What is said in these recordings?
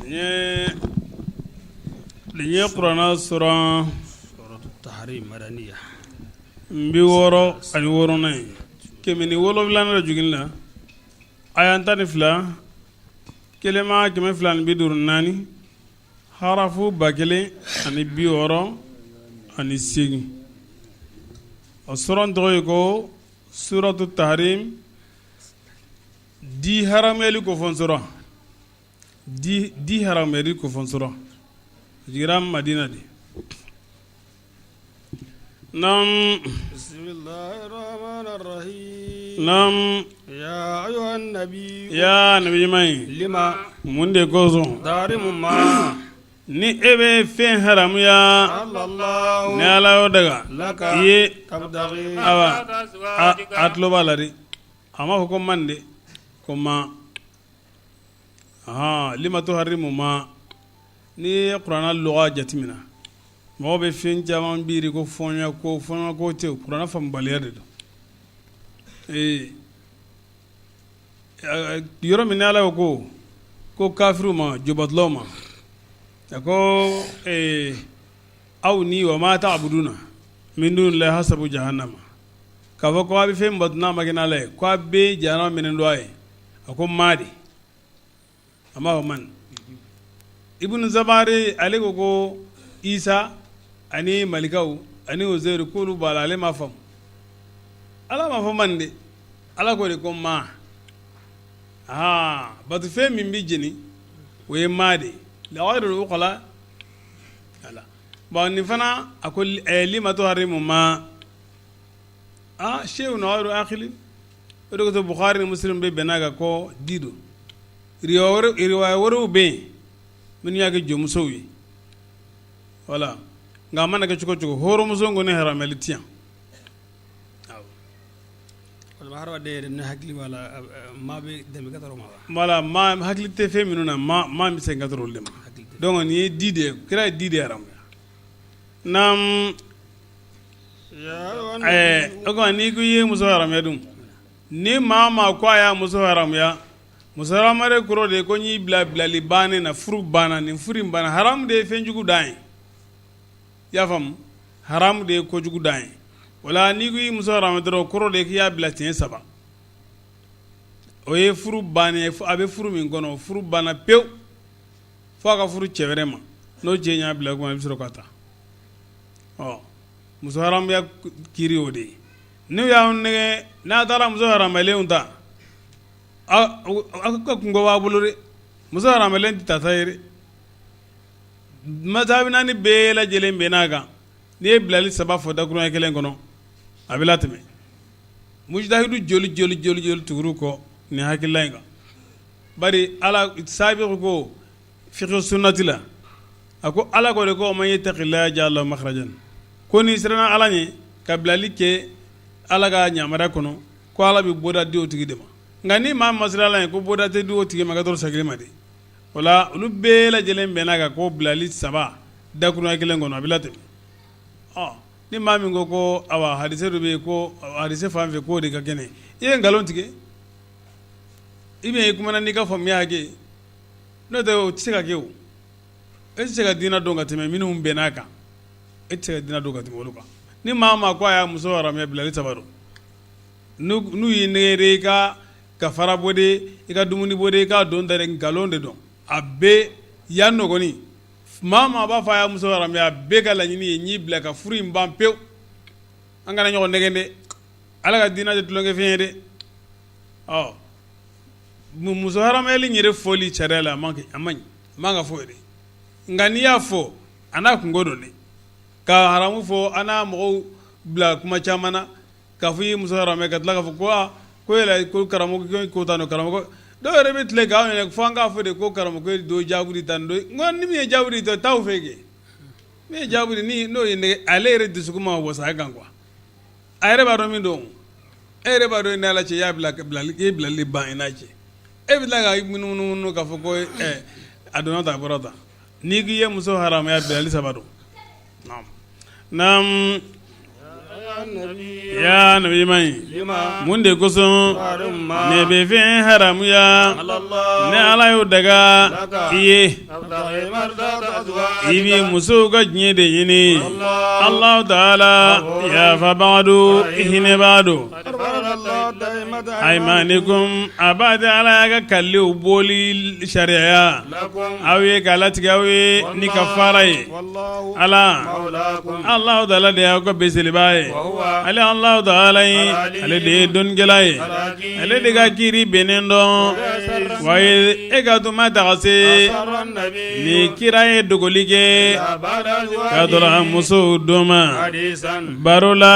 Nin ye kuranɛ sura 66nan ye, 107nan don jiginni la, aya 12, kelema 254, harafu 1068. O sura tɔgɔ ye ko suratu tahrim, di haramuyali kofɔ sura. Di haramuyali kofɔ sura, a jiginna Madina de. Naam. Naam. Ya nabi ɲuman ye, lima mun de kosɔn taharimu ma ni e bɛ fɛn haramuya ni Ala y'o daga i ye, awa a tulo b'a la dɛ, a m'a fɔ ko man dɛ, ko ma. Lima tuharimu ma. N'i ye kuranɛ lɔga jateminɛ, mɔgɔ bɛ fɛn caman biri ko fɔɲɔ ko, fɔɲɔ ko tɛ, kuranɛ faamubaliya de don. Ee yɔrɔ min Ala ko ko kafiriw ma, jobatulaw ma, a ko aw ni wa ma ta'buduna min dunillahi hasabu jahannama, k'a fɔ ko a bɛ fɛn bato n'a ma kɛ n'Ala ye, ko a bɛ jahanama minɛ don a ye. A ko ma de, a m'a fɔ man. Ibn Zabari ale ko ko Isa ani malikaw ani Uzairu k'olu b'a la, ale m'a faamu. Ala m'a fɔ man de, Ala ko de ko ma. Aa batofɛn min bɛ jeni, o ye ma de ye, lagayrul uqala. Bon, nin fana a ko lima tuharimu ma aa shay'un ghayru aqili. O de kosɔn Bukhari ni Muslim bɛ bɛnna kan ko di don. Riwaya wɛrɛw bɛ yen minnu y'a kɛ jɔnmusow ye, wala nka a mana kɛ cogo cogo, hɔrɔnmuso kɔni haramuyali tɛ yan. Hadamaden yɛrɛ ne hakili b'a la, maa bɛ dɛmɛ ka ma. Wala maa hakili tɛ fɛn minnu na, maa bɛ se ka olu de ma. Donc nin ye di de ye, kira ye di de haramuya. Naam. O tuma n'i ko i ye muso haramuya dun, ni maa maa ko a y'a muso haramuya, muso haramuyali kɔrɔ de ye ko n y'i bila bilali bannen na, furu banna, nin furu in banna. Haramu de ye fɛnjugu dan ye, i y'a faamu? Haramu de ye kojugu dan ye. Wala n'i ko i muso haramuya dɔrɔn, kɔrɔ de ye k'i y'a bila siɲɛ saba. O ye furu bannen ye, a bɛ furu min kɔnɔ, furu banna pewu, fo a ka furu cɛ wɛrɛ ma. N'o cɛ y'a bila kuma, i bɛ sɔrɔ ka taa. Ɔ muso haramuya kiri o de ye. N'u y'aw nɛgɛ n'a taara muso haramuyalenw ta, aw ka kunko b'a bolo dɛ. Muso haramuyalen tɛ tata ye dɛ. Mazhabi naani bɛɛ lajɛlen bɛnn'a kan, n'i ye bilali saba fɔ dakuruɲɛ kelen kɔnɔ, a bɛ latɛmɛ. Mujtahidu joli joli joli joli tugur'u kɔ nin hakilila in kan? Bari ala sabiku ko fiqh sunnati la, a ko Ala ko de ko man yattaqillaha yaj'al lahu makhrajan, ko n'i siranna Ala ɲɛ ka bilali kɛ Ala ka yamaruya kɔnɔ, ko Ala bɛ bɔda di o tigi de ma. Nka ni maa ma siran Ala ɲɛ, ko bɔda tɛ di o tigi ma ka tɔɔrɔ sagili ma de. O la olu bɛɛ lajɛlen bɛnna kan ko bilali saba dakuruɲɛ kelen kɔnɔ, a bɛ latɛmɛ. Ɔ ni maa min ko ko awa hadise dɔ bɛ yen ko hadise fan fɛ k'o de ka kɛnɛ, i ye nkalon tigɛ, i bɛ i kumana n'i ka faamuya hakɛ ye. N'o tɛ, o tɛ se ka kɛ. O e tɛ se ka diinɛ dɔn ka tɛmɛ minnu bɛn'a kan, e tɛ se ka diinɛ dɔn ka tɛmɛ olu kan. Ni maa maa ko a y'a muso haramuya, bilali saba don. N'u y'i nɛgɛn i ka kafara bɔ de, i ka dumuni bɔ de, i ka don da, nkalon de don. A bɛ yan nɔgɔni, maa maa b'a fɔ a y'a muso haramuya, a bɛɛ ka laɲini ye n y'i bila ka furu in ban pewu. An kana ɲɔgɔn nɛgɛn dɛ, Ala ka diinɛ tɛ tulonkɛfɛn ye dɛ. Ɔ muso haramuyali yɛrɛ fɔli sariya la, a man a man ɲi, a man ka fɔ yɛrɛ. Nka n'i y'a fɔ, a n'a kunko don dɛ. Ka haramu fɔ, an n'a mɔgɔw bila kuma caman na k'a fɔ i ye muso haramuya, ka tila k'a fɔ ko aa ko yɛlɛ ko karamɔgɔ ko tan don. Karamɔgɔ dɔw yɛrɛ bɛ tile k'anw yɛrɛ fo an k'a fɔ de ko karamɔgɔ dɔ jaabi di tan don. N ko ni min ye jaabi di, tɔ t'aw fɛ kɛ min ye jaabi di ni n'o ye nɛgɛ, ale yɛrɛ dusukun ma wasa kan quoi. A yɛrɛ b'a dɔn min don. E yɛrɛ b'a dɔn i n'Ala cɛ, i y'a bila i ye bilali ban i n'a cɛ. E bɛ tila ka munumunu k'a fɔ ko a donna tan, a bɔra tan. N'i k'i ye muso haramuya, bilali saba don. Naam. Ya nabi ɲuman ye mun de kosɔn ne bɛ fɛn haramuya ne ala y'o daga i ye i bɛ musow ka diɲɛ de ɲini Alahu taala yafabaga don hinɛbaa don aymanikum a b'a di ala y'a ka kaliw bɔli sariyaya aw ye k'a latigɛ aw ye ni kafara ye ala Alahu taala de y'aw ka bisimilabaa ye ale Alahu taala ye ale de ye dɔnnikɛla ye ale de ka kiri bɛnnen dɔn wa e ka tuma taga se ni kira ye dogoli kɛ ka dɔrɔn a musow dɔ ma baro la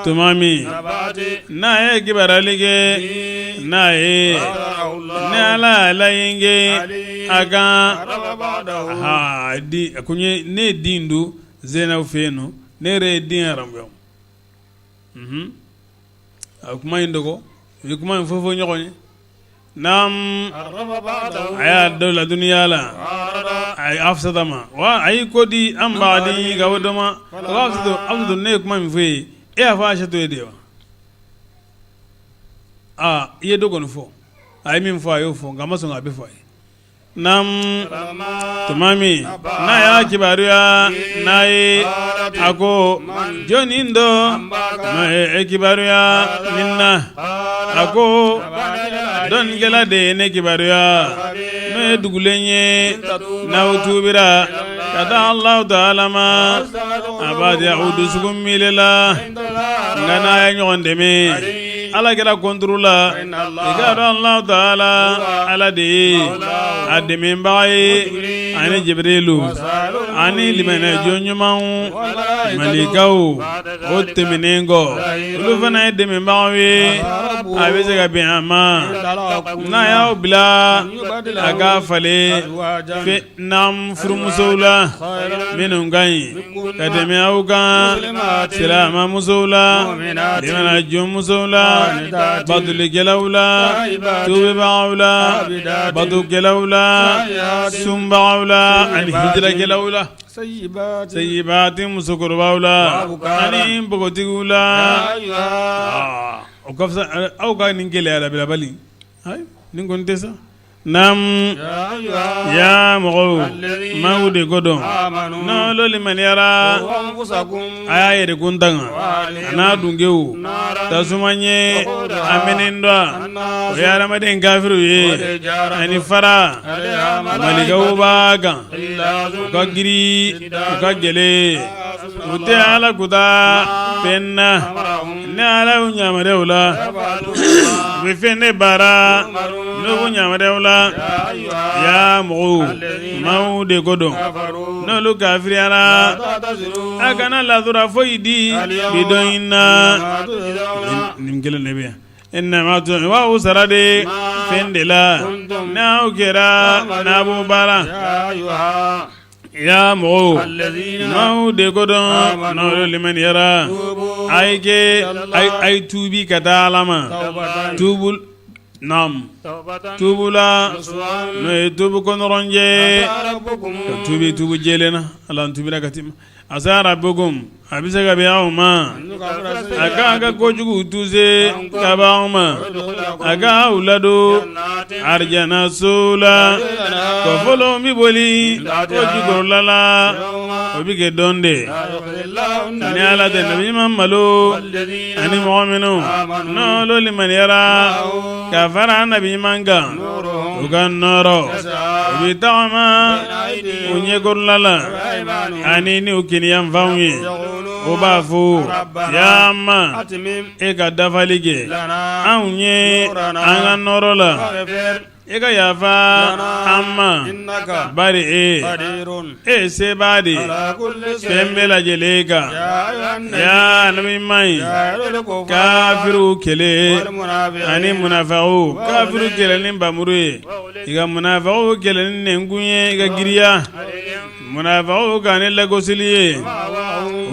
tuma min n'a ye kibaruyali kɛ n'a ye ni ala y'a laɲini kɛ a kan a ko ne ye den don Zenabu fɛ yen nɔ ne yɛrɛ ye den haramuya a kuma in dogo u ye kuma in fɔ fɔ ɲɔgɔn ye naam a y'a dɔ la dunya la a ye Hafsata ma wa a y'i ko di an baden ka bɔ dɔ ma Hafsatu ne ye kuma min fɔ e ye e y'a fɔ Ayisatu ye de wa aa i ye dɔ kɔni fɔ a ye min fɔ a y'o fɔ nka a ma sɔn k'a bɛɛ fɔ a ye Naam tuma min n'a y'a kibaruya n'a ye a ko jɔnni don e kibaruya nin na a ko dɔnnikɛla de ye ne kibaruya n'o ye dugulen ye n'aw tuubira ka taa Alahu taala ma a b'a di aw dusukun miirila nka n'a ye ɲɔgɔn dɛmɛ ala kira kɔnturu la i k'a dɔn Alahu taala ala de ye a dɛmɛbaga ye ani Jibirilu ani limaniya jɔn ɲumanw malikaw o tɛmɛnen kɔ olu fana ye dɛmɛbagaw ye a bɛ se ka bɛn a ma n'a y'aw bila a ka falen naam furumusow la minnu ka ɲi ka tɛmɛ aw kan silamɛmusow la limaniya jɔnmusow la batolikɛlaw la tuubibagaw la batokɛlaw la sunbagaw la ani hijirakɛlaw la seyibati musokɔrɔbaw la ani npogotigiw la o ka fisa aw ka nin gɛlɛya labilabali nin kɔni tɛ sa Naam ya mɔgɔw maaw de ko dɔn n'aw limaniyara a y'a yɛrɛkun tanga a n'a dungew tasuma ɲɛ a mɛnɛ dɔn o ye hadamaden kafiriw ye ani fara malikaw b'a kan u ka girin u ka gɛlɛn u tɛ ala kuta fɛn na ni ala y'u yamaruya o la u bɛ fɛn de baara n'u b'u yamaruya o la ya mɔgɔw maaw de ko dɔn n'olu kafiriyara a kana lasura foyi di bi don in na nin kelen de bɛ yan innama wa sara de fɛn de la n'aw kɛra n'a b'o baara ya mɔgɔw maaw de ko dɔn n'aw limaniyara a ye kɛ a ye tuubi ka taa ala ma tuubu naam tuubu la n'o ye tuubu kɔnɔrɔnjɛ ka tuubi tuubu jɛlen na ala an tuubira ka tɛmɛ asa rabbukum a bɛ se ka bɛn aw ma a k'a ka kojugu tuse ka bɔ aw ma a k'aw ladon arijana so la kɔfolo bɛ boli o jukɔrɔla la o bɛ kɛ don de ni ala tɛ nabi ɲuman malo ani mɔgɔ minnu n'olu limaniyara ka fara nabi ɲuman kan u ka nɔɔrɔ u bɛ tagama u ɲɛkɔrɔla la ani ni u kiniyanfanw ye o b'a fɔ ya ma e ka dafali kɛ anw ye an ka nɔɔrɔ la e ka yafa an ma bari e e sebaa de fɛn bɛɛ lajɛlen kan ya nabi ɲuman ye kafiriw kɛlɛ ani munafaw kafiriw kɛlɛ ni npanmuru ye i ka munafaw kɛlɛ ni nɛnkun ye i ka giriya munafaw kan ni lagosili ye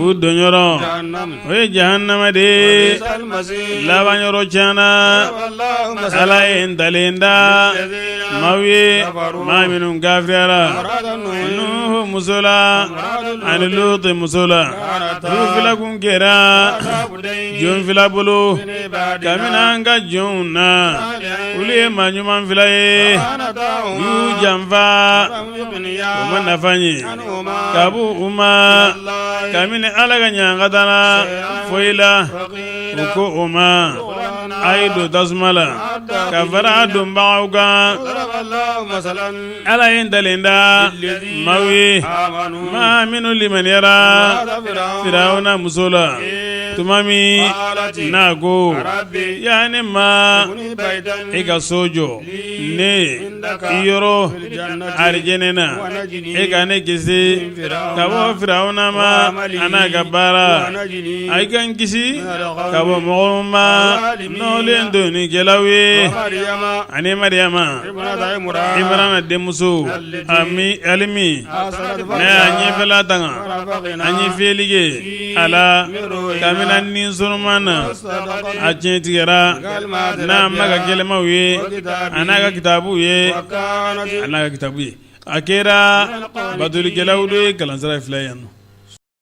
u donyɔrɔ o ye jahannama de ye laban yɔrɔ tiɲɛna ala ye ntalen da. Maaw ye maa minnu kafiriyara Nuhu muso la ani Lutu muso la olu fila kun kɛra jɔn fila bolo kabini an ka jɔnw na olu ye maa ɲuman fila ye u y'u janfa u ma nafa ɲɛ ka bɔ u ma kabini Ala ka ɲangata la foyi la u ko o ma a ye don tasuma la ka fara a donbagaw kan Ala ye ntalen da maaw ye maa minnu limaniyara Firawuna muso la tuma min n'a ko ya ne ma e ka so jɔ ne i yɔrɔ arijɛnɛ na e ka ne kisi ka bɔ Firawuna ma a n'a ka baara a i ka n kisi ka bɔ mɔgɔw ma nɔlen dɔnnikɛlaw ye ani Mariyama Imurana denmuso ale min ne y'a ɲɛfɛla tanga an ye fiyɛli kɛ a la kabini ni sɔrɔma na a tiɲɛ tigɛra n'a ma ka kɛlɛmaw ye a n'a ka kitabu ye a n'a ka kitabu ye a kɛra batolikɛlaw de ye kalansira filɛ yan nɔ.